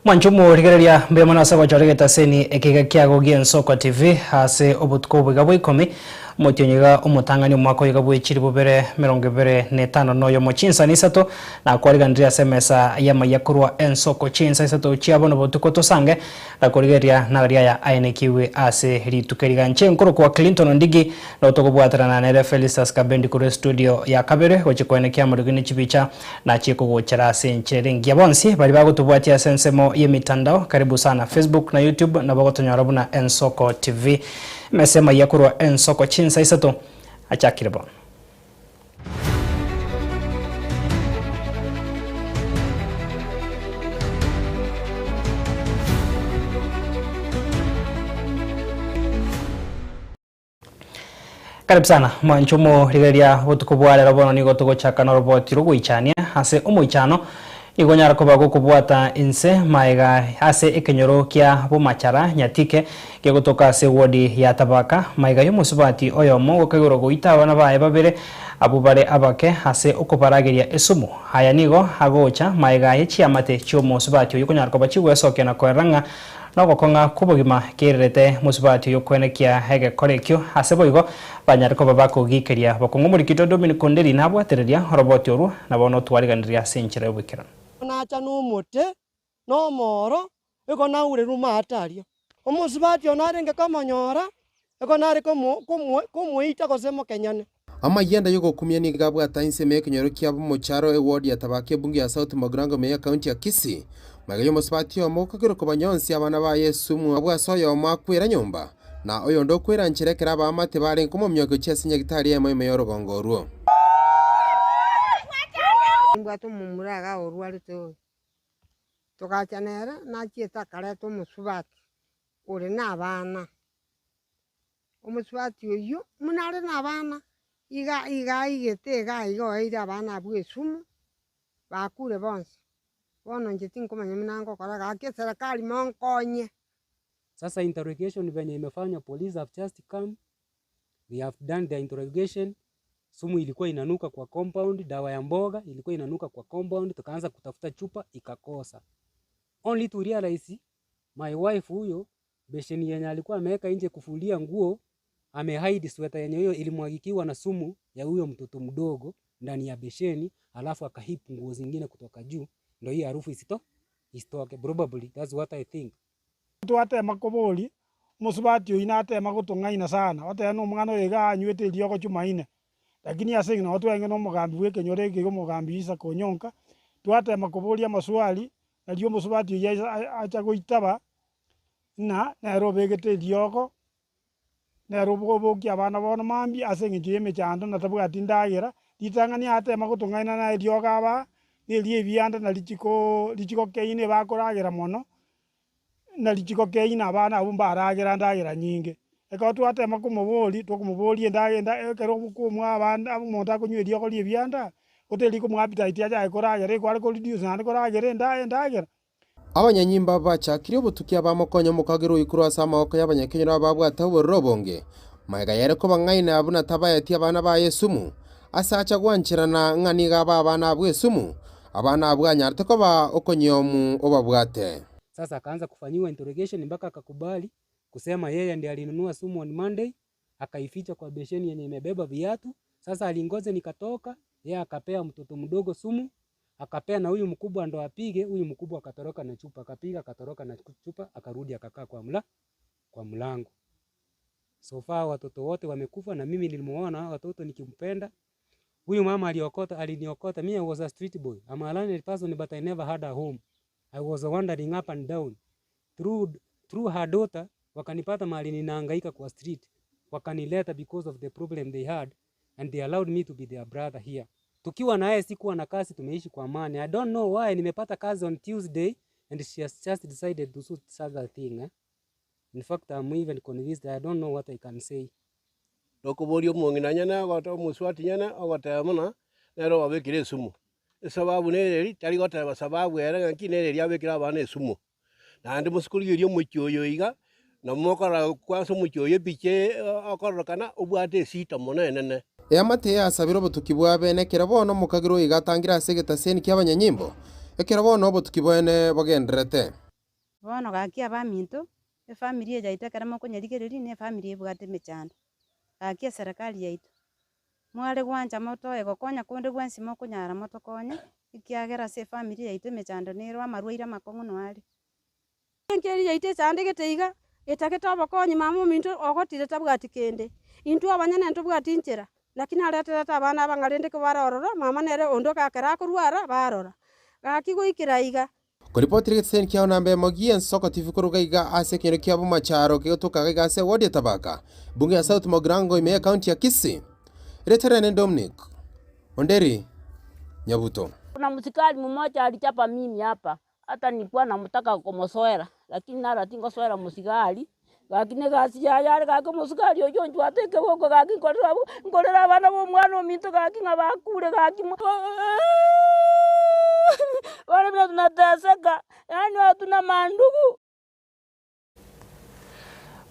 Mwanche omorigereria mbuya mono ase ogochora egetaseni eke iga kiago gi'Ensoko TV ase obotuko obo iga bwa ikomi, omotienyi iga omotang'ani omwaka oyo iga bwe chilifu bibere emerongo ebere na etano na oyomo chinsani isato, nakwariganirie ase emesa y'amaiya korwa Ensoko chinsa isato chia bono botuko tosange na korigereria nararia aya aenekigwe ase rituko eri iga. Inche nkorokwa Clinton Ondigi, nabo tokobwaterana nere Felistus Kabendi korwa estudio ya kabere gochia koenekia amarigo ne chibicha Nachie kogochera ase enchera ere engiya bonsi baria bagotobwatia ase ensemo y'emitandao, karibu sana Facebook na YouTube nabo ogotonyora buna Ensoko TV. Emesa emayia korwa Ensoko chinsa isato achakire bono. Karibu sana mwanche omorigereria botuko bwa rero bono nigo togochaka noroboti rogoichania ase omoichano nigo onyara koba gokobwata inse maega ase ekenyoro kia Bomachara Nyatike gegotoka ase ewodi ya Tabaka maega yomosubati oyomo gokaigorwa goita abana baye babere abwo bare abake ase okobarageria esumu. Aya nigo agocha maega ye chiamate chiomosubati oyio konyara koba chigwesokia na koerera ng'a Nogokong'a kw'obogima kererete mosubati oyo kwenekia egekora ekio, ase boigo banyare koba bakogikeria bokong'u. Omorikito Dominic Onderi nabwatereria oroboti orwo, na bono otwariganirie ase enchera y'oboikeranu. Nacha nomote, na omoro, igo naurerwe amato aria. Omosubati one narenge komonyora, igo nare komo komo komoita gose mokenyane. Amayianda y'ogokumia nigo abwate inse ime y'ekenyoro kia Bomocharo, eward ya Tabaka ebunge ya South Mugirango ime y'ecounty ya Kisii. Magega y'omosubati oyomo gokagerwa kobanyonsia abana baye esumu abwo ase oyomo akwera nyomba, na oyonde okwera nchera ekero abaamate barenge komomioka gochia ase nyagitari eyemo ime y'orogongo orwo. Nimbwate omomura iga orwarete oyo, togacha nere nachiete akareta omosubati ore na abana. Omosubati oyio buna are nabana, iga iga aigete iga iga oeire abana abwo esumu, bakure bonsi. Bono inche tinkomanya buna ngokora gaki eserekari monkonye. Sasa interrogation venye imefanywa police have just come, they have done their interrogation, sumu ilikuwa inanuka kwa compound, dawa ya mboga ilikuwa inanuka kwa compound, tukaanza kutafuta chupa ikakosa. Only to realize my wife huyo Besheni yenye alikuwa ameweka nje kufulia nguo, amehide sweta yenye hiyo ilimwagikiwa na sumu ya huyo mtoto mdogo ndani ya besheni, alafu akaheap nguo zingine kutoka juu ndo hii harufu isito isitoke. Probably that's what I think. Twatema koboria, omosubati oyio natema gotong'aina sana, oteba na omwana oyo iga anywete eriogo Jumaine, lakini ase eng'encho nabo twarenge na omogambi bwa ekenyoro eke iga omogambi Isaac Onyonka, twatema koboria amaswali, nario omosubati oyio aisa acha goitaba, ng'a nere obegete eriogo, nere obokia abana bono mambia ase eng'encho y'emechando na tabwati ndagera, ritang'ani atema gotong'aina na eriogo abaa, na erio ebianda na richikoo richikokeina ebakoragera mono, na richikokeina abana abwo mbaragera ndagera nyinge. Ekero twatema komoboria, tokomoboria endagera enda ekero okomoa abande omonto akonywa eriogo ria ebianda, gotari rikomoa appetite achake koragera ekware koreduce naende koragera enda endagera. Abanyanyimba bachakire obotuki abamokonya omokagera oyio korwa ase amaboko y'abanyakenyoro ababwate obororo obonge. Magega yare kobang'aina buna tabaeti abana baye esumu, ase acha gwancherana ng'a nigo abae abana abwo esumu, abana abwo anyarete koba okonyiomu obabwate. Sasa akaanza kufanyiwa interrogation mpaka akakubali kusema yeye ndiye alinunua sumu on Monday akaificha kwa besheni yenye imebeba viatu, sasa alingoja nikatoka, yeye akapea mtoto mdogo sumu, akapea na huyu mkubwa ndo apige, huyu mkubwa akatoroka na chupa, akapiga akatoroka na chupa, akarudi akakaa kwa mla kwa mlango. So far watoto wote wamekufa na mimi nilimuona watoto nikimpenda. Huyu mama aliokota, aliniokota. Me I was a street boy. I'm a learned person but I never had a home. I was wandering up and down. Through, through her daughter wakanipata mahali ninahangaika kwa street. Wakanileta because of the problem they had and they allowed me to be their brother here. Tukiwa na yeye sikuwa na kazi, tumeishi kwa amani. I don't know why nimepata kazi on Tuesday and she has just decided to do such a thing. Eh? In fact, I'm even convinced I don't know what I can say. Tokoboria omong'ina nyene ogote omoswati nyene ogoteba buna nere obabekire esumu. Esababu nere eria, tari goteba sababu ere ng'a nki nere eria abekire abana esumu. Naende mose korigereria omochie oyo iga, nabo mokorora kwansa omochie oyo epicha eye okororokana obwate esita mono enene. Eamate yasabire obotuki bwa bene ekero bono omokagera oyo iga atangire ase egetaseni ki'abanyanyimbo, ekero bono obotuki bwene bogendererete. Bono gaki abaminto, efamiri eye yaito ekero mokonyerigereria na efamiri ebwate emechando, gaki eserekari yaito, mware gwancha motoe gokonya konde gwensi mokonyara motokonye, ekiagera ase efamiri yaito emechando nero amarwaire amakong'u noare. Enchera yaito echandegete iga, etagete obokonyi mama ominto ogotire tabwati kende. Intwe abanyene ntobwati nchera, naki nareterete abana aba ng'a rende kobare ororo, mama nere onde ekero akorwara barora. Gaki goikera iga. Koripotire egeteseni kiao namba emo gi'ensoko TV koruga iga ase ekenyoro kia Bomacharo kegotoka iga ase ewodi ya Tabaka, bunge ya South Mugirango ime y'ekaunti ya Kisii. Erieta riane Dominic Onderi Nyabuto. Kuna msikari mmoja alichapa mimi hapa hata nilikuwa namtaka komosoera lakini nara tingosoera mosigari, gaki na egasi yaye are gaki omosigari oyio onchwate ekeboko gaki nkorera abwo nkorera abana ba omwana ominto gaki ng'a bakure gaki mo bono buna tunateseka, yaani hatuna mandugu.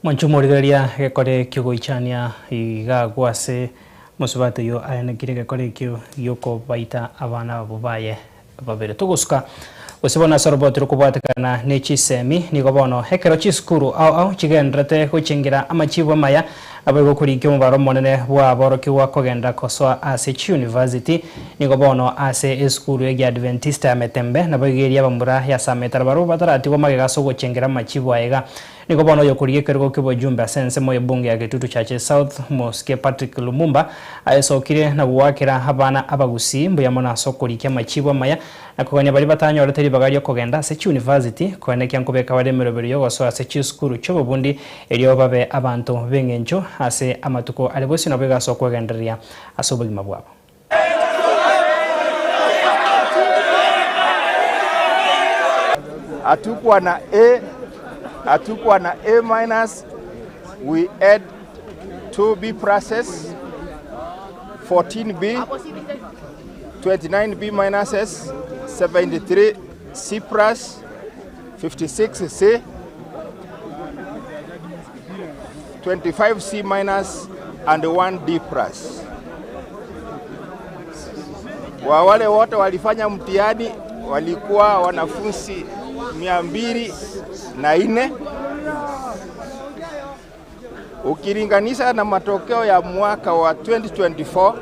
Mwanche omorigereria egekore ki'ogoichania iga agwo ase mosubati oyio aenekire egekore ekio gi'okobaita abana abwo baye babere. Togosuka gose bono ase oroboti rokobwatekana ne chisemi nigo bono ekero chisukuru ao ao chigendererete gochengera amachibu amaya Naboigo korigia omobaro omonene bw'aborokigwa kogenda kosoa ase chiyunivasiti, nigo bono ase esukuru y'Egiadventista ya Metembe, naboigo eria abamura ya Sametara barabwo bataratigwa magega ase ogochengera amachibu aiga. Nigo bono oyokorigia ekerogo ki'obojumbe ase ensemo y'ebunge ya Getutu Churches South, Mosike Patrick Lumumba, aesokire na goakera abana abagusii mbuya mono ase okorigia amachibu amaya na kogania baria batanyorete ribaga ri'okogenda ase chiunivasiti, koenekia nkobeka bare emeroberio y'ogosoa ase chisukuru chi'obobundi Erio babe abanto b'engencho ase amatuko are bosio naboigo ase okwegendereria ase obogima bwabo. Hatukuwa na A, hatukuwa na A minus, we had 2 B pluses, 14 B, 29 B minuses, 73 C plus, 56 C, 25 C minus and 1 D plus. Kwa wale wote walifanya mtihani walikuwa wanafunzi 204 ukilinganisha na matokeo ya mwaka wa 2024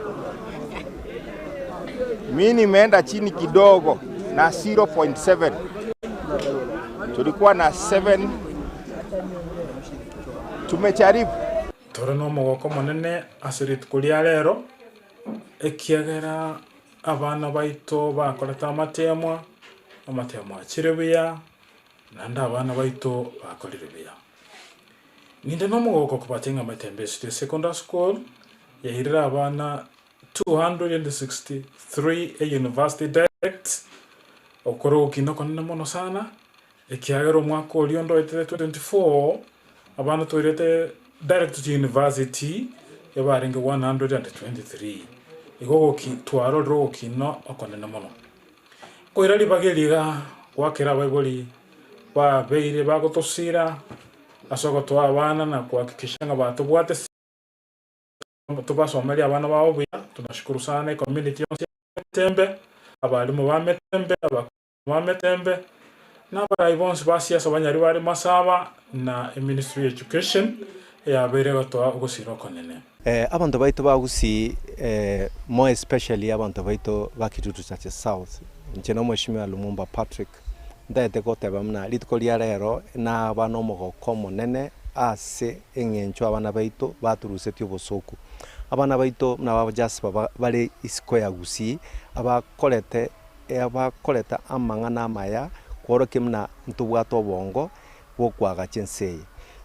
mimi nimeenda chini kidogo na 0.7 tulikuwa na 7 tumejaribu. Tore nomogoko omonene ase rituko ria rero, ekiagera abana baito bakorete amateemwa, amateemwa achire buya, naende abana baito bakorire buya. Ninde nomogoko kobateebia ng'a Matembe City Secondary School yairire abana 263 e University Direct, okore ogokina okonene mono sana, ekiagera omwaka oria onde oetete 2024, abana toirete direct to university ebarenge 123. Igo ogoki twarorire ogokina okonene mono. Nkoira ribaga eri iga goakera abaibori babeire bagotosira ase ogotoa abana na kohakikisha ng'a batobwate. Tobasomerie abana babo buya, tunashukuru sana ecommunity yonsi ya Metembe, abalimu ba Metembe, abakuru ba Metembe, na abarai bonsi ba siasa banyari bare Masaba na eministry ya education eyabeire egotoa ogosira okonene. Abanto baito ba Gusii more especially abanto baito ba Kitutu Church South, inche na Omweshimiwa Lumumba Patrick, ntagete goteba buna rituko ria rero naba nomogoko omonene ase eng'encho abana baito baturusetie obosoku. Abana baito buna ba Jasper bare isiko ya Gusii abakorete abakorete amang'ana amaya kworokia buna ntobwate obongo bw'okoagacha ense eye.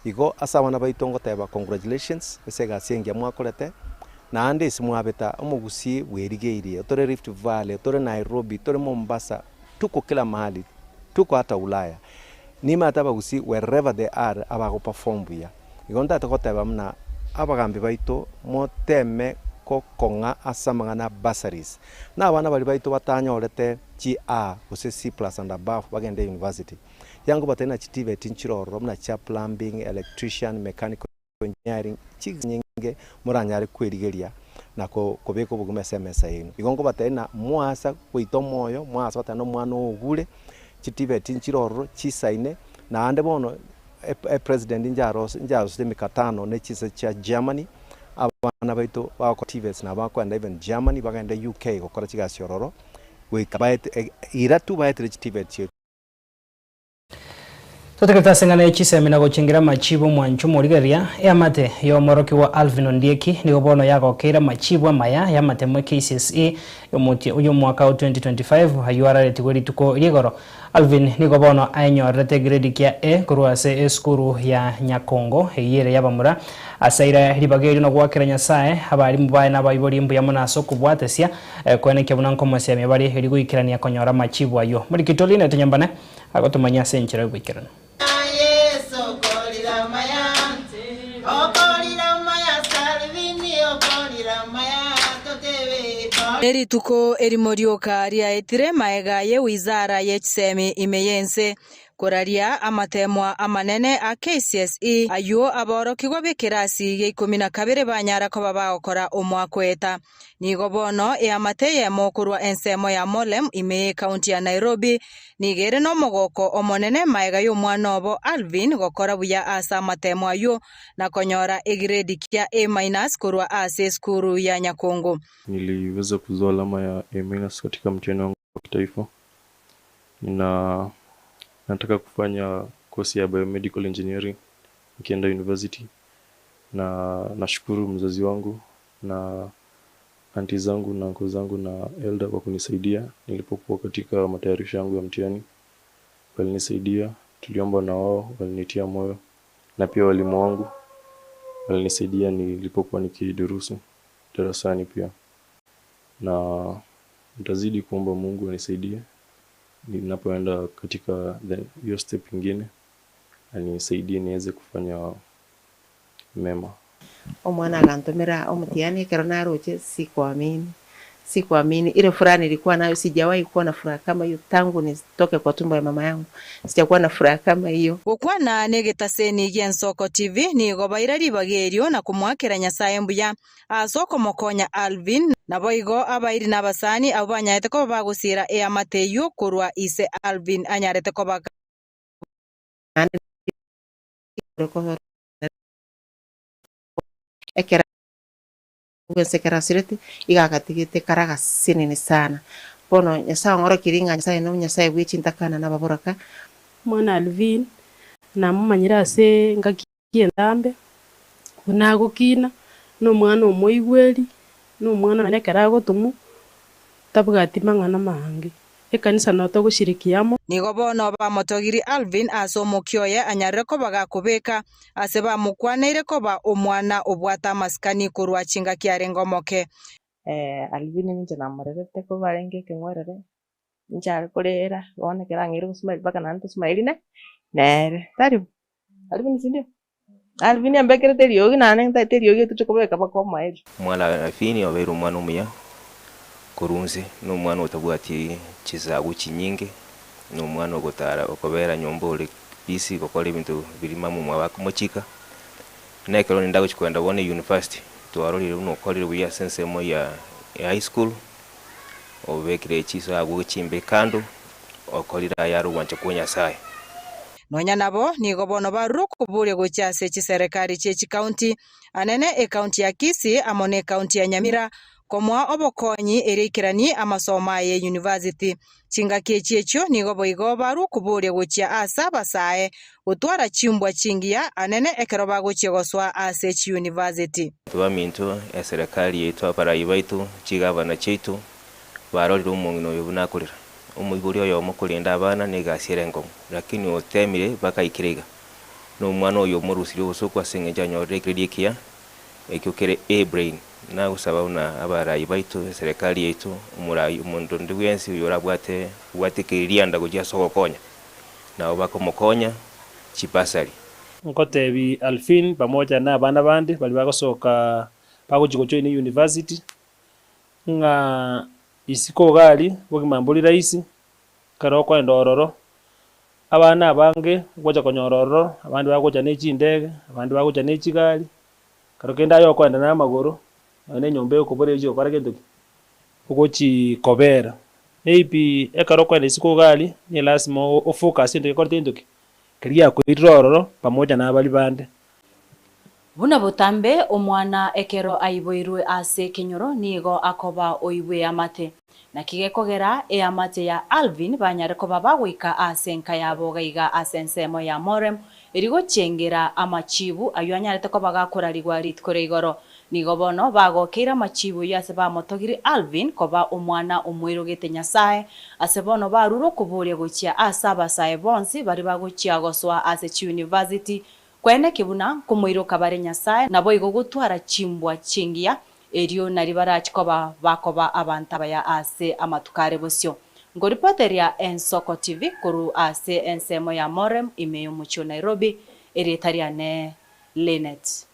Igo ase abana baito ngoteba congratulations ase egasi engiya mwakorete, naende ase mwabeta omogusii bwerigeirie, tore Rift Valley, tore Nairobi, tore Mombasa, tuko kila mahali, tuko hata Ulaya. Nimanyete abagusii wherever they are abago perform buya. Igo ntagete goteba buna abagambi baito moteme gokong'a ase amang'ana a bursaries. Na abana baria baito batanyorete chi A gose C plus and above bagende university. Yango batari na chi TVET nchire ororo buna chia plumbing, electrician, mechanical engineering, chinyinge moranyare kwerigeria na kobeka obogima ase emesa yaino. Igo nkobatebia ng'a mwasa goita omoyo, mwasa goteba ng'a omwana oo ogure, chitibeti nchire ororo, chisaine, Naende bono epresident njarosete emikatano ne chinse chia Germany, abana baito bagokora TVETs nabo bakoenda even Germany, bagende UK gokora chigasi ororo, goika baete ira tu baetere chi TVET chiaito. Totegerete ase eng'ana ye chisemi na gochengera amachibu omwancho omorigereria, eamate y'omorokigwa Alvin Ondieki nigo bono yagokeire amachibu amaya y'amatemo e KCSE y'omotie y'omwaka o 2025 ayio araretigwe rituko ri'igoro. Alvin nigo bono aenyorerete egrade kia A korwa ase esukuru ya Nyakongo eyio ere y'abamura. Ase aire ribaga erio na goakera Nyasae, abalimu baye na abaibori mbuya mono ase okobwatesia koenekia buna nkomosemia bare erio goikerania konyora amachibu ayio. Morikito Linet Nyambane Agotomanyia ase enchera y'oboikeranu. Nerituko erimo rioka riaetire magega ye wizara ye chisemi ime y'ense koraria amatemwa amanene a KCSE ayio aborokigwa b'ekerasi gia ikomi na kabere banyara koba bagokora omwaka oeta. Nigo bono eamate eyemo korwa ensemo ya Molem ime y'Ekaunti ya Nairobi nigo ere nomogoko omonene maega y'omwana obo Alvin gokora buya ase amatemo ayio na konyora egiredi kia A minus korwa ase esukuru ya Nyakongo. Niliweza kuzoa alama ya A minus katika mtihani wangu wa kitaifa. Nina nataka kufanya kosi ya biomedical engineering nikienda university na nashukuru mzazi wangu na auntie zangu na uncle zangu na elder kwa kunisaidia nilipokuwa katika matayarisho yangu ya mtihani. Walinisaidia, tuliomba na wao, walinitia moyo na pia walimu wangu walinisaidia nilipokuwa nikidurusu darasani pia. Na nitazidi kuomba Mungu anisaidie ninapoenda katika hiyo step ingine anisaidie niweze kufanya mema. Omwana agantomera omotiani ekero naroche sikuamini, sikuamini ile furaha nilikuwa nayo sijawahi kuwa na furaha kama hiyo tangu nitoke kwa tumbo ya mama yangu sijakuwa na furaha kama hiyo. Gokwana negetaseni gi'Ensoko TV nigo baira ribaga erio na komoakera Nyasae mbuya ase okomokonya Alvin, naboigo abairi na abasani abwo banyarete koba bagosiira eamate eyio korwa ise Alvin anyarete koba Naende ekero bwensi ekero asirete, iga agatigete kare agasenene sana. Bono Nyasae ong'orokirie ng'a Nyasae no Nyasae bwe chintakana na ababoraka. Omwana Alvin namomanyire ase engaki entambe, buna agokina, na omwana omoigweri, na omwana nonye ekero agotomwa, tabwati mang'ana maange. Ekanisa noo togoshirikia amo. Nigo bono bamotogirie Alvin ase omokia oye anyarire koba gakobeka ase bamokwaneire koba omwana obwate amasikani korwa chingaki arenge omoke. Alvin ninche namorerete korwa arenge ekeng'werere, inche are korera, bono ekero ang'eire gosmile mpaka naende tosmaili ne nere, tari bo? Alvin sindio? Alvin ambekerete eriogi naende ntaete eriogi etoche kobeka mpaka omoerio. Omwana Alvin obeire omwana omuya korwa inse, na omwana otabwati chisagu chinyinge, na omwana ogotara okobera nyomba ore busy gokora ebinto biria mama omwabo akomochika. Na ekero rende agochia kogenda bono university, twarorire buna okorire buya ase ensemo ya high school, obekire chisagu chimbe kando, okorire ayare ogwancha kwa Nyasaye. Nonya nabo, nigo bono barure okoboria gochia ase chiserekari chie chikaunti, anene ekaunti ya Kisii amo nekaunti ya Nyamira, komoa obokonyi erio aikeranie amasomo aye y'university. Chingaki echi echio nigo boigo barue okoboria gochia ase abasae gotwara chimbwa chingiya anene ekero bagochia gosoa ase chiuniversity. Abaminto, eserekari yaito, abarai baito, chigavana chiaito, barorire omong'ina oyo buna akorera. Omoibori oyomo korenda abana negasi ere enkong'u, lakini otemire mpaka aikire iga. Na omwana oyo omorusirie obosoku ase engencho anyorire ekereria ekiya, ekio kere A brain. Nagosaba buna abarai baito, eserekari yaito, omorai, omonto onde bwensi oyorabwate obwate ekeririanda gochia ase ogokonya, nabo bakomokonya chibursary. Nkotebi Alphine pamoja na abana bande baria bagosoka bagochia gojoin university, ng'a isiko iga aria obogima mbori rahisi, ekero okoenda ororo, abana abange ogocha konyora ororo, abande bagocha ne chindege, abande bagocha ne chigari, ekero kende aye okoenda na amagoro, nonya na enyomba egokobora egochi gokora gento ki? Ogochi kobera. Maybe ekero okoenda isiko iga aria, ne lasima o focus egento gekorete gento ki? Keria giakoirire ororo pamoja nabaria bande. Buna botambe omwana ekero aiboirwe ase ekenyoro nigo akoba oibwe eamate. Naki gekogera eamate ya Alvin banyare koba bagoika ase enka yabo gaiga ase ensemo ya Morem erio gochengera amachibu ayio anyarete koba gakorarigwa rituko ria igoro. Nigo bono bagokeire amachibu ayio ase bamotogiri Alvin koba omwana omoirogete Nyasae, ase bono barure okoboria gochia ase abasae bonsi baria bagochia gosoa ase chiuniversity Kweneki buna nkomoiroka bare Nyasae, naboigo gotwara chimbwa chingiya, erio nario barache koba bakoba abanto abaya ase amatuko are bosio. Nkoripoteria Ensoko TV korwa ase ensemo ya Morem ime y'omochie o Nairobi, erieta riane Linet.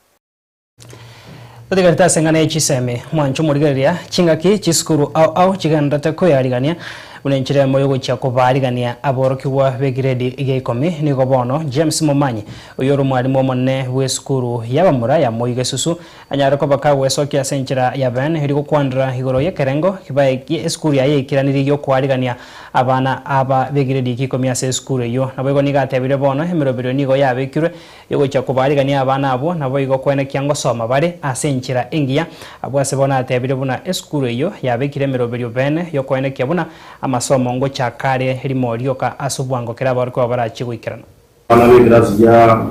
Totigarete ase eng'ana ye chisemi, mwanche omorigereria chingaki chisukuru ao ao chigendererete koyarigania buna enchera emo yogochia kobaarigania aborokigwa b'egiredi gia ikomi. Nigo bono James Momanyi, oyio ore omwalimu omonene bw'esukuru y'abamura ya Moi Gesusu, anyare koba kagwesokia ase enchera ya Ben erio gokwanera igoro y'ekerengo kibae esukuru yaye eikeranirie gi'okoarigania abana aba b'egiredi gia ikomi ase esukuru eyio. Naboigo nigo atebire bono emeroberio nigo yabekirwe Yogochia kobaarigania abana abwo, naboigo koenekia ngosoma bare ase enchera engiya. Abwo ase bono atebire buna esukuru eyio yabekire emeroberio bene yokoenekia buna amasomo ngochaka are rimo rioka ase obwango kera aborokigwa barachie goikerana. Abana b'ekerasi gia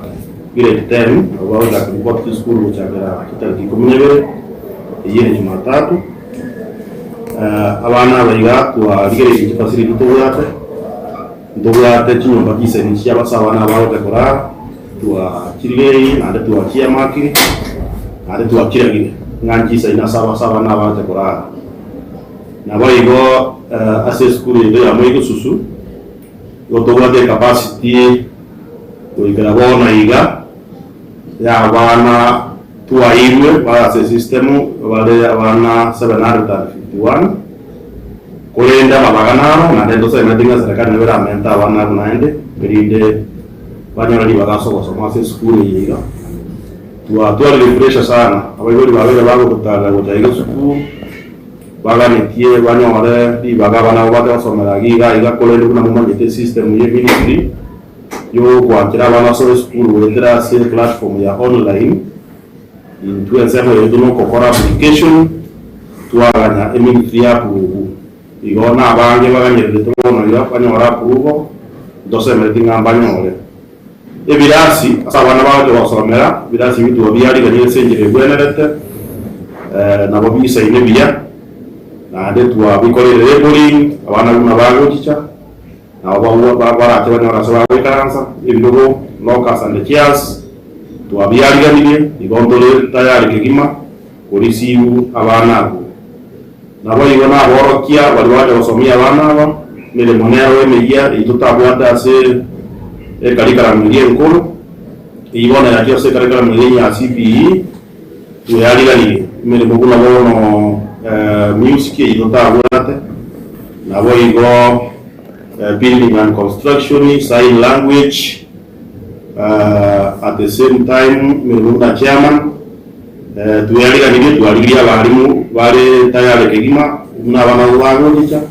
grade ten abwo bagochaka ripoti chisukuru gochakera chitariki ikomi na ibere, eyio ere Jumatatu. Abana aba iga twarigereirie chifacility tobwate. Ntobwate chinyomba chisemi chi'abase abana abagocha korara, twachirigereirie naende twachiamakire, naende twachiragire ng'a nchisaine ase abase abana abagocha korara. Naboigo ase esukuru yaito ya Moi Gesusu, igo tobwate ecapacity goikera bono iga y'abana twairwe bare ase esystem bare abana 751. Korende amabaga naro, naende ntosemeretie ng'a eserekari nabo eramente abana abwo naende, erinde banyore ribaga ase ogosoma ase esukuru eye iga. Twatwarire pressure sana, abaibori babeire bagototarera gocha iga esukuru, baganetie banyore ribaga abana abo bache gosomera iga iga iga, korende buna momanyete esystem ye ministry yogokwanchera abana basoe esukuru goetera ase eplatform ya online, Intwe ensemo yaito nokokora application twaganya eministry ya approve. Igo nabange baganyererete bono iga banyore approval ntosemereti ng'a mbanyore. Ebirasi ase abana bagocha gosomera, ebirasi ebi twabiarigania ase enchera ebwenerete nabo bisaine buya naende twabikorire labeling abana buna bagochicha Nabo barache banyore ase bagoikaransa, ebirogo, lockers and chairs, twabiariganirie, igo ntore tayari kegima ko receive abana abwo. Naboigo naborokia baria bagocha gosomia abana aba, emeremo nero emeyia eyio totabwate ase ecurriculum eria enkoro, eyio bono yachire ase ecurriculum eria enyia ya CBE, Tweariganirie emeremo buna bono music eyio totabwate, naboigo building and construction, sign language, at the same time emeremo buna chairman, tweariganirie twarigirie abalimu bare tayari kegima buna abana abwo bagochicha,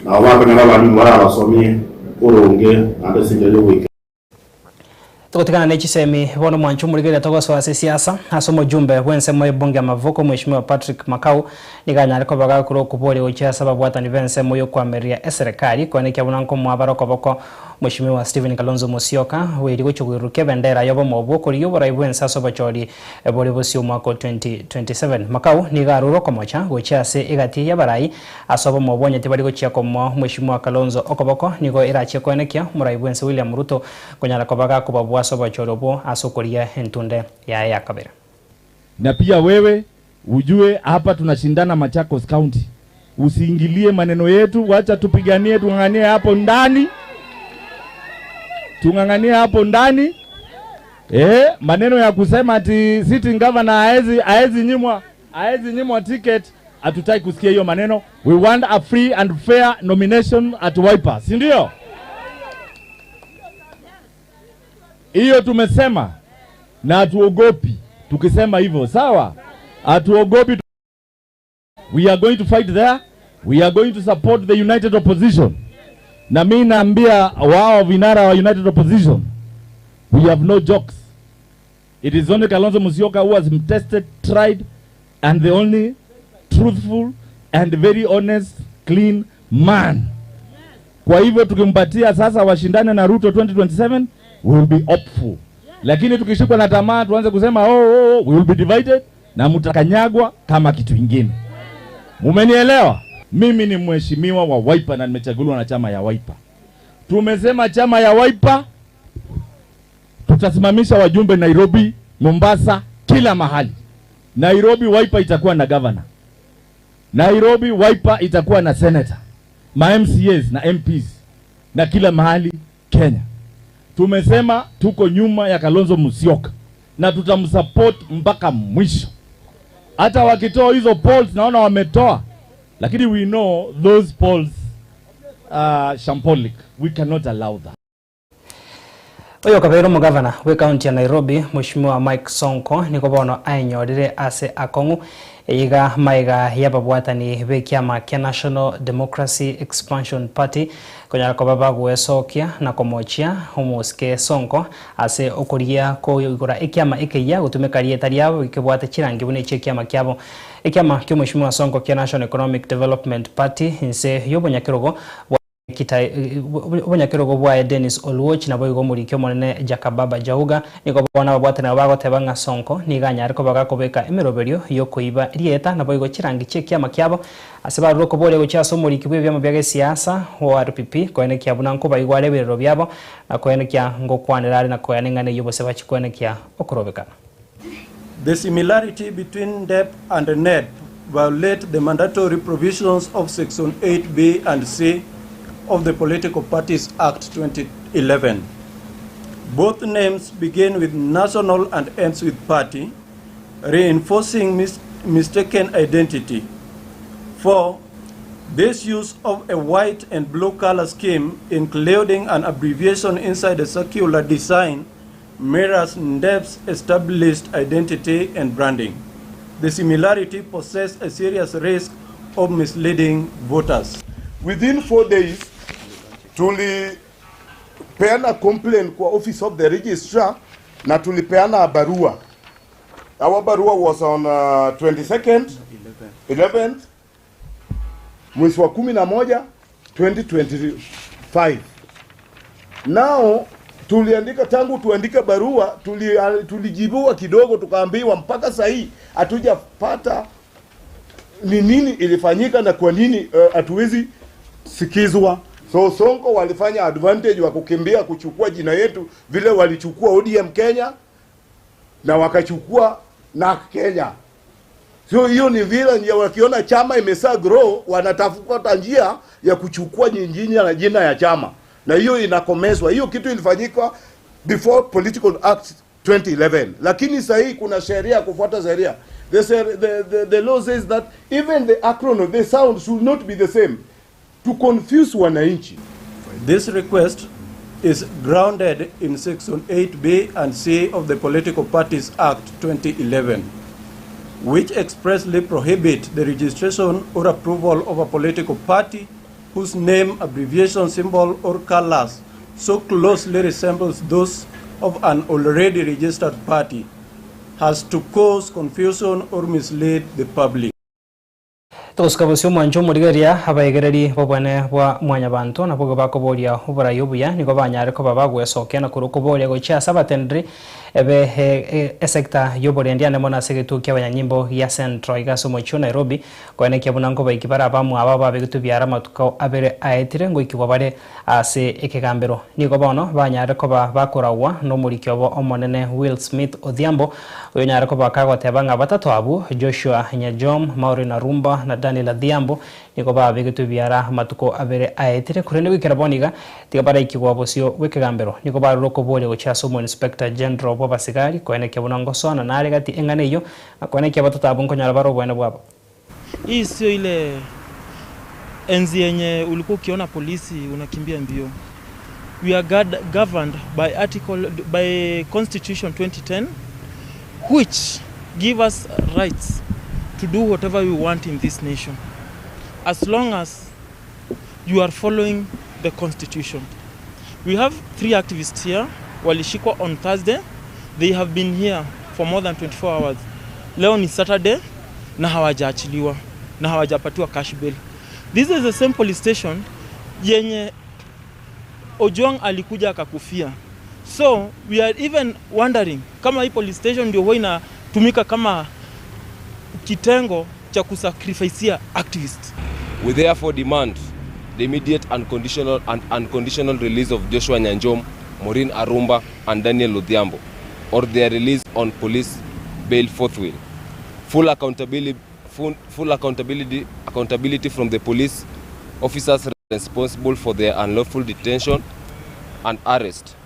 nabo bakonyora abalimu barabasomie boronge naende ase enchera yogoika. Togotigana ne chisemi bono mwanche omorigereria togosoa ase siasa ase omojumbe bw'ensemo y'ebunge ya Mavuko Mheshimiwa Patrick Makau nigo anyare koba gakure okoboria gochia ase ababwatani b'ensemo y'okoamereria eserekari koenekia buna nkomoa bare okoboko Mheshimiwa Stephen Kalonzo Musyoka bweri gochia koirurukia ebendera y'obomo obwo korigia oborai bw'ense ase obochori bore bosio omwaka o 2027. Makau nigo arure okomocha gochia ase egati y'abarai Ase obomo obwo onye tibari gochia komoa Mweshimiwa Kalonzo okoboko, nigo erachie koenekia omorai bw'ense William Ruto konyara koba gakobabua ase obochori obwo ase okorigia entunde yaye ya kabere. Na pia wewe ujue hapa tunashindana Machakos County, usiingilie maneno yetu, wacha tupiganie, tung'ang'anie hapo ndani, tung'ang'anie hapo ndani. Eh, maneno ya kusema ati sitting governor haezi haezi nyimwa haezi nyimwa ticket, hatutaki kusikia hiyo maneno. We want a free and fair nomination at Wiper, si ndio? Hiyo tumesema na hatuogopi tukisema hivyo, sawa? Hatuogopi. We are going to fight there. We are going to support the united opposition. Na mimi naambia wao vinara wa united opposition, We have no jokes. It is only Kalonzo Musyoka who has been tested, tried and the only truthful and very honest, clean man. Kwa hivyo tukimpatia sasa washindane na Ruto 2027, we will be hopeful. Lakini tukishikwa na tamaa tuanze kusema oh, oh, oh, we will be divided na mtakanyagwa kama kitu ingine. Mumenielewa? Mimi ni mheshimiwa wa Wiper na nimechaguliwa na chama ya Wiper. Tumesema chama ya Wiper tutasimamisha wajumbe Nairobi, Mombasa, kila mahali. Nairobi Wiper itakuwa na governor. Nairobi Wiper itakuwa na senator, ma MCAs na MPs na kila mahali Kenya. Tumesema tuko nyuma ya Kalonzo Musyoka na tutamsupport mpaka mwisho. Hata wakitoa hizo polls, naona wametoa, lakini we know those polls shambolic. We cannot allow that. Oyo kabeire omogavana bw'ekaunti ya Nairobi Mweshimiwa Mike Sonko nigo bono aenyorire ase akong'u eyeiga magega y'ababwatani b'ekiama kia National Democracy Expansion Party konyara koba bagoesokia na komochia omosike Sonko ase okorigia koigora ekiama ekeyia gotumeka rieta riabo gekebwate chirangi buna echi'ekiama kiabo. Ekiama ki'omweshimiwa Sonko kia National Economic Development Party inse y'obonyakerogo bwa Omonyakerogo bwaye Dennis Oluoch naboigo omoriki omonene Jakababa Jauga nigo bono ababwatani abo bagoteba ng'a Sonko nigo anyare koba gakobeka emeroberio y'okoiba rieta naboigo chirangi chi'ekiama kiabo ase barure okoboria gochia ase omoriki bw'ebiama bia gesiasa ORPP koenekia buna nkobaigwa are ebirero biabo na koenekia ngokwanera are na koeana eng'ana eyio gose bachie koenekia okorobekana. The similarity between NDEP and NEP violate the mandatory provisions of Section 8B and C of the Political Parties Act 2011. Both names begin with national and ends with party, reinforcing mistaken identity. 4. This use of a white and blue color scheme, including an abbreviation inside a circular design, mirrors NDEP's established identity and branding. The similarity poses a serious risk of misleading voters. Within 4 days tulipeana complaint kwa office of the registrar na tulipeana barua. Our barua was on 22nd, 11th mwezi wa 11 2025. Now tuliandika, tangu tuandike barua tulijibiwa kidogo, tukaambiwa mpaka saa hii hatujapata ni nini ilifanyika na kwa nini hatuwezi sikizwa. So Sonko walifanya advantage wa kukimbia kuchukua jina yetu vile walichukua ODM Kenya na wakachukua NARC Kenya. So hiyo ni vile ndio wakiona chama imesa grow wanatafuta njia ya kuchukua nyingine na jina ya chama. Na hiyo inakomezwa. Hiyo kitu ilifanyika before Political Act 2011. Lakini sasa hii kuna sheria kufuata sheria. The law says that even the acronym, the sound should not be the same to confuse wananchi. This request is grounded in Section 8B and C of the Political Parties Act 2011, which expressly prohibit the registration or approval of a political party whose name, abbreviation, symbol, or colors so closely resembles those of an already registered party has to cause confusion or mislead the public. Togosuka bosio omwancho omorigereria abaegereri b'obwane bwa mwanyabanto nabwo bakoboria oborai obuya nigo banyare koba bagwesokia na korwa okoboria gochia ase abatenderi ebe esecta y'oborendi ande mono ase egetuo kia abanyanyimbo gia Central iga ase omochie o Nairobi koenekia buna nkobaiki bare abamwabo ababegetwe biara amatuko abere aetire ngoikigwa bare ase ekegambero. Nigo bono banyare koba bakoragwa nomoriki obo omonene Will Smith Odhiambo oyonyare koba kagoteba ng'a batato abwo Joshua Nyajom, Maureen Arumba na Daniel Adhiambo nigo babegetwe ebiara amatuko abere aetire korende goikera bono iga tiga baraikigwa bosio bw'ekegambero. Nigo barure okoboria gochia ase omoinspector general bw'abasigari koenekia buna ngosoana nare gati eng'ana eyio na koenekia batato abwo nkonyora bare oboene bwabo. Hii sio ile enzi yenye ulikuwa ukiona polisi unakimbia mbio. We are governed by article, by Constitution 2010, which give us rights to do whatever we want in this nation, as long as you are following the Constitution. We have 3 activists here. Walishikwa on Thursday, they have been here for more than 24 hours. Leo ni Saturday na hawajaachiliwa na hawajapatiwa cash bail. This is the same police station yenye Ojwang alikuja akakufia. So we are even wondering kama hii police station ndio huwa inatumika kama kitengo cha kusacrifice activists. We therefore demand the immediate unconditional and unconditional release of Joshua Nyanjom, Maureen Arumba, and Daniel Odhiambo, or their release on police bail forthwith. Full accountability, full, full accountability, accountability from the police officers responsible for their unlawful detention and arrest.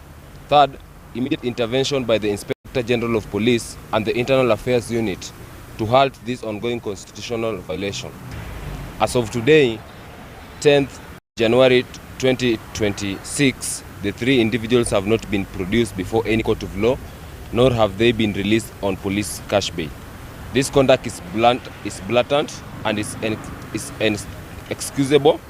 Third, immediate intervention by the Inspector General of Police and the Internal Affairs Unit to halt this ongoing constitutional violation. As of today, 10th January 2026, the three individuals have not been produced before any court of law, nor have they been released on police cash bail. This conduct is blunt, is blatant and is, is inexcusable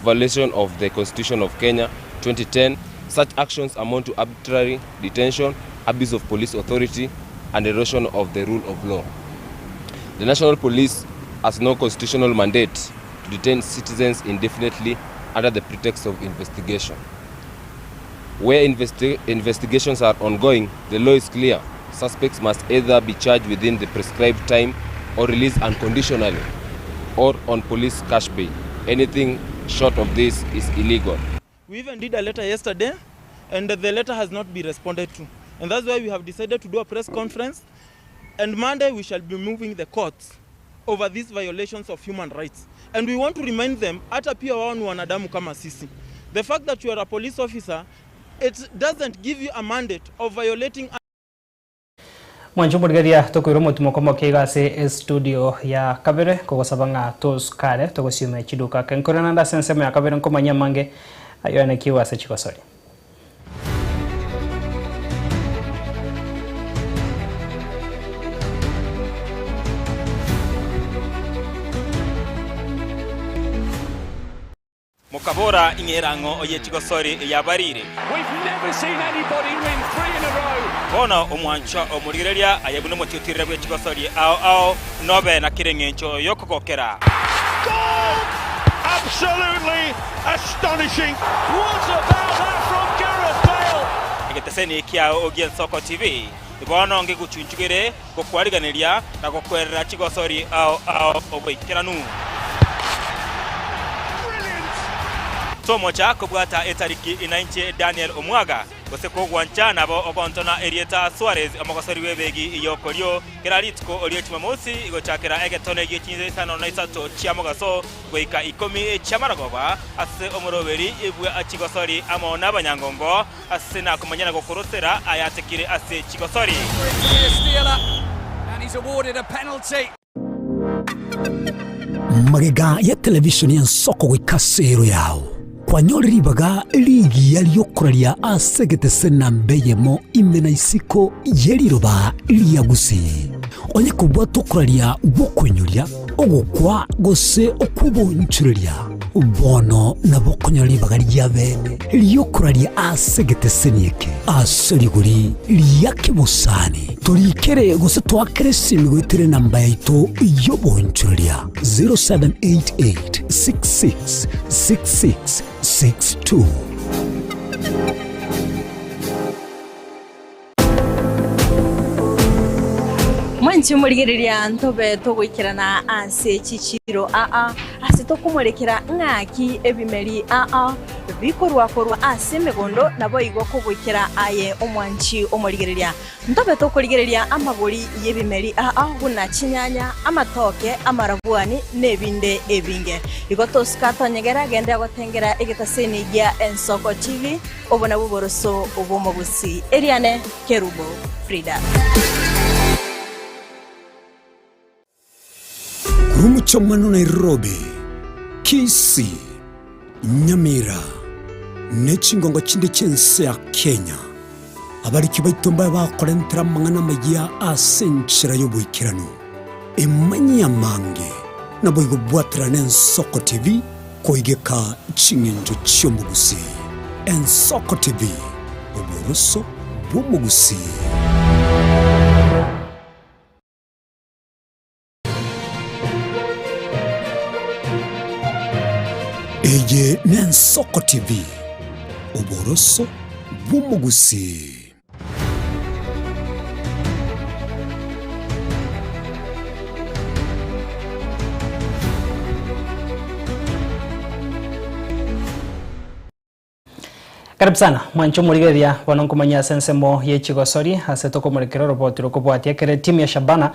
violation of the Constitution of Kenya 2010. Such actions amount to arbitrary detention, abuse of police authority, and erosion of the rule of law. The National Police has no constitutional mandate to detain citizens indefinitely under the pretext of investigation. Where investigations are ongoing, the law is clear. Suspects must either be charged within the prescribed time or released unconditionally or on police cash bail. Anything short of this is illegal. We even did a letter yesterday and the letter has not been responded to. And that's why we have decided to do a press conference and Monday we shall be moving the courts over these violations of human rights. And we want to remind them hata pia wao ni wanadamu kama sisi. The fact that you are a police officer, it doesn't give you a mandate of violating Mwanche omorigereria tokoira omotimo komoke iga ase estudio ya kabere kogosaba ng'a tosukare togosiume chiduka ake nkore naende ase ensemo ya kabere nkomanyia amange ayio anekiwe ase chigosori. Mokabora, Ing'era ang'o oye chigosori yabarire? Bono omwanchwa omorigereria aye buna omotiotirire bwe chigosori ao ao, nobe na kera engencho y'okogokera. Egeteseni kiao gi'Ensoko TV bono ngegochunchugere gokwariganeria na gokwerera chigosori ao ao oboikeranu. Tomocha kobwata etariki inainche Daniel Omwaga, gose kogwancha nabo ogontona erieta Suarez omogosori bw'ebegi y'okorio kera rituko rie Chumamosi gochakera egetone gie chinsa isano na isato chia mogaso goika ikomi chi'amaragoba ase omoroberi bwa chigosori amo nabanyangongo Ase nakomanya na gokorosera ayatekire ase chigosori. Magega ya televisheni y'ensoko goika ase ero yao, kwanyorire ribaga rigiya ri'okoraria ase egetese namba eyemo ime na isiko ye riroba ria Gusii. Onye kobwate okoraria gw'okoinyoria, ogokwa gose okw'obonchoreria, bono nabo okonyora ribaga ria bene ri'okoraria ase egeteseni eke ase rigori ria kebosani. Torikere gose toakere esimi goetera enamba yaito y'obonchoreria 0788 66 66 62. Mwanche morigereria ntobe togoikerana ase chichiiro aa, ase tokomorekera ng'aki ebimeri aa bikorwa korwa ase emegondo, naboigo kogoikera aye omwanchi omorigereria. Ntobe tokorigereria amagori y'ebimeri aa buna chinyanya, amatoke, amarabuani, na ebinde ebinge. Igo tosuka tonyegera genda gotengera egetaseni gia Ensoko TV. Obo nabwo oboroso bw'omogusi. Eriane Kerubo Frida. Korwa omochie Nairobi, Kisii, Nyamira, ne chingongo chinde chi'ense ya Kenya, abariki baito mbabe bakorentera amang'ana amayia ase enchera y'oboikeranu. Emanyie amange, naboigo bwaterane Ensoko TV Koigeka ching'encho chi'omogusii. Ensoko TV, oboroso bw'omogusii. Eye n'Ensoko TV, oboroso bw'omogusii. Karibu sana mwanche omorigereria bono nkomanya ase ensemo ye chigosori ase tokomorekera oroboti rokobwatia ekero etimu ya Shabana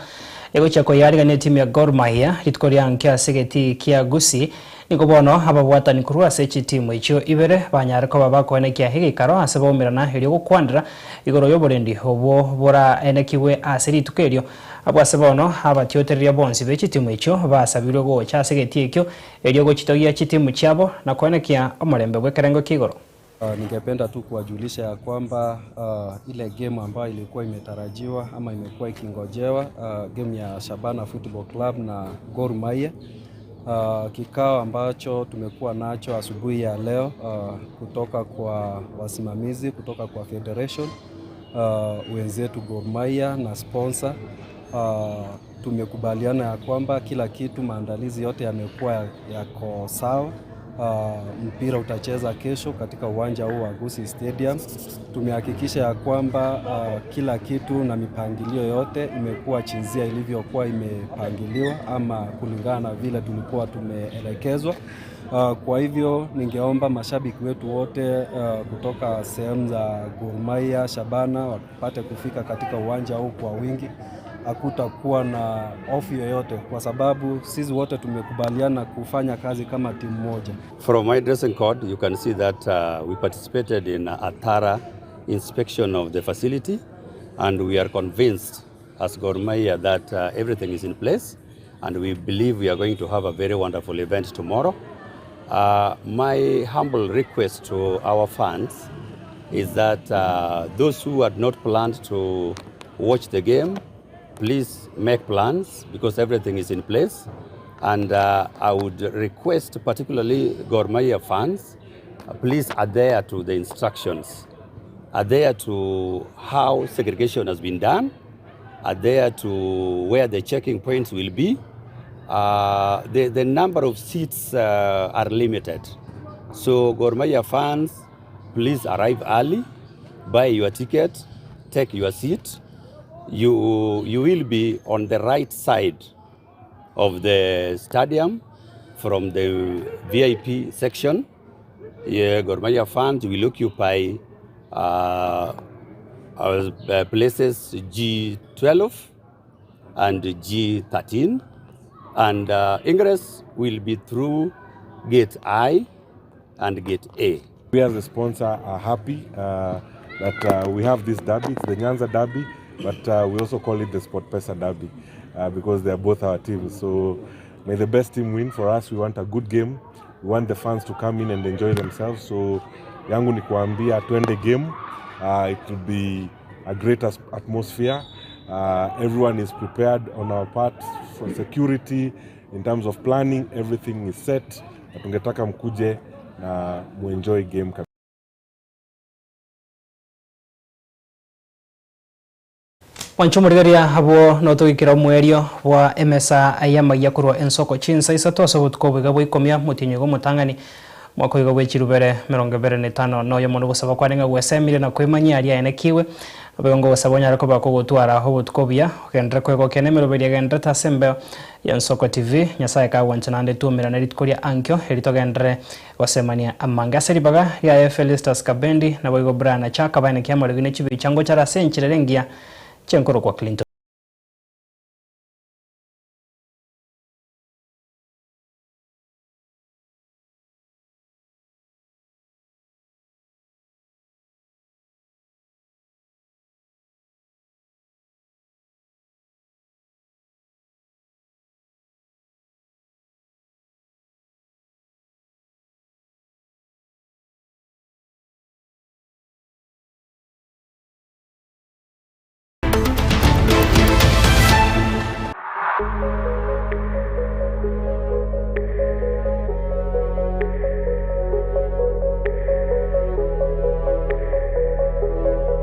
egochia koyarigania etimu ya Gor Mahia rituko ria nkio ase egetii kia Gusii Nigo bono ababwatani korwa ase chitimu echio ibere banyare koba bakoenekia egeikaro ase baumerana erio gokwanera igoro y'oborendi obwo boraenekigwe ase rituko erio. Abwo ase bono abatiotereria bonsi be chitimu echio basabirwe gocha ase egetii ekio erio gochitogia chitimu chiabo na koenekia omorembe bw'ekerengo kia igoro. Ningependa tu kuwajulisha ya kwamba uh, ile game ambayo ilikuwa imetarajiwa ama imekuwa ikingojewa uh, game ya Shabana Football Club na Gor Mahia uh, kikao ambacho tumekuwa nacho asubuhi ya leo uh, kutoka kwa wasimamizi kutoka kwa federation uh, wenzetu Gor Mahia na sponsor uh, tumekubaliana ya kwamba kila kitu, maandalizi yote yamekuwa yako sawa. Uh, mpira utacheza kesho katika uwanja huu wa Gusii Stadium. Tumehakikisha ya kwamba uh, kila kitu na mipangilio yote imekuwa chinzia ilivyokuwa imepangiliwa ama kulingana na vile tulikuwa tumeelekezwa. Uh, kwa hivyo ningeomba mashabiki wetu wote uh, kutoka sehemu za Gor Mahia, Shabana wapate kufika katika uwanja huu kwa wingi. Hakutakuwa na hofu yoyote kwa sababu sisi wote tumekubaliana kufanya kazi kama timu moja. From my dressing code, you can see that uh, we participated in a thorough inspection of the facility and we are convinced as Gor Mahia that uh, everything is in place and we believe we are going to have a very wonderful event tomorrow. Uh, my humble request to our fans is that uh, those who had not planned to watch the game, please make plans because everything is in place. And uh, I would request particularly Gor Mahia fans, uh, please adhere to the instructions, adhere to how segregation has been done, adhere to where the checking points will be. Uh, the, the number of seats uh, are limited. So Gor Mahia fans, please arrive early, buy your ticket, take your seat. You, you will be on the right side of the stadium from the VIP section. Yeah, Gor Mahia fans will occupy uh, uh, places G12 and G13 and uh, ingress will be through gate I and gate A. We as a sponsor are happy uh, that uh, we have this derby. It's the Nyanza derby, but uh, we also call it the SportPesa derby uh, because they are both our teams. So may the best team win. For us, we want a good game. We want the fans to come in and enjoy themselves. So yangu ni kuambia twende game. Uh, it will be a great atmosphere. Uh, everyone is prepared on our part for security in terms of planning, everything is set. Na tungetaka mkuje na muenjoy game kabisa. Mwanche omorigereria abwo notogikera omoerio bwa emesa y'amagia korwa ensoko chinsa isato ase obotuko oboiga bwa ikomia motienyi iga omotang'ani mwaka oiga bwe chirubere emerongo ebere na etano na oyomo nogosaba kware ng'a gwesemire na kwemanyia aria aenekiwe Naboigo ngogosaba onyare koba kogotwara obotuko obuya ogenderere kwegokia na emeroberi egendererete ase embeo ya Nsoko TV. Nyasaye kagwancha naende twaumerane rituko ria ankio eri togenderere gosemania amange ase ribaga riaye Felistus Kabendi naboigo Brian Achaka baenekia amariogi ne chibicha ngochare ase enchera ere engiya chi'enkorokwa Clinton.